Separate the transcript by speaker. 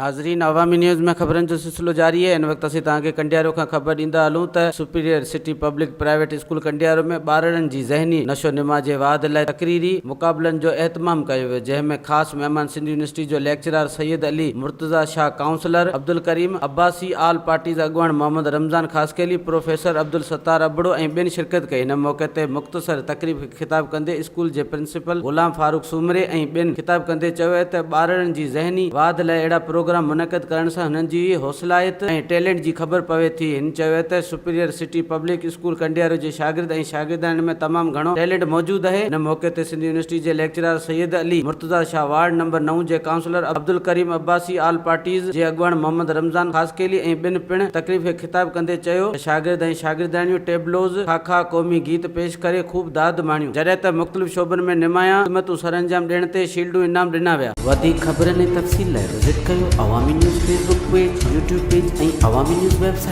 Speaker 1: ناظرين عوامي نيوز ۾ خبرن جو سلسلو جاري آهي ان وقت اسين توهان کي ڪنڊيارو کان خبر ڏيندا هلون ته superior city public private school Kandiaro ۾ ٻارڙن جي ذهني نشو نما جي واڌ لاء تقريري مقابلن جو اهتمام ڪيو ويو جنهن ۾ خاص مهمان سنڌ يونيورسٽي جو lecturer Syed Ali Murtaza Shah councillor Abdulkarim Abbasi all parties اڳواڻ محمد رمضان خاصخيلي پروفيسر عبدالستار ابڙو ۽ ٻين شرڪت ڪئي ان موقعي تي مختصر تقريب کي خطاب ڪندي اسڪول جي پرنسپل غلام فاروق سومري ۽ ٻين خطاب ڪندي چيو ته ٻارڙن جي ذهني واڌ لاء اهڙا پروگرام منعقد ڪرڻ سان هنن جي حوصلائيت ۽ ٽيلنٽ جي خبر پوي ٿي هن چيو ته superior city public school Kandiaro جي شاگرد ۽ شاگردياڻين ۾ تمام گهڻو ٽيلنٽ موجود آهي ان موقعي تي سنڌ يونيورسٽي جي lecturer Syed Ali Murtaza Shah ward number نو جي councillor Abdulkarim Abbasi all parties جي اڳواڻ محمد رمضان خاصخيلي ۽ ٻين پڻ تقريب کي خطاب ڪندي چيو ته شاگرد ۽ شاگردياڻيون ٽيبلوز، خاڪا، قومي گيت پيش ڪري خوب داد ماڻيو، جڏهن ته مختلف شعبن ۾ نمايان خدمتون سرانجام ڏيڻ تي شيلڊون انعام ڏنا ويا. وڌيڪ خبرن ۽ تفصيل لاء وزٽ ڪيو Awami news Facebook page, YouTube page ۽ Awami news website.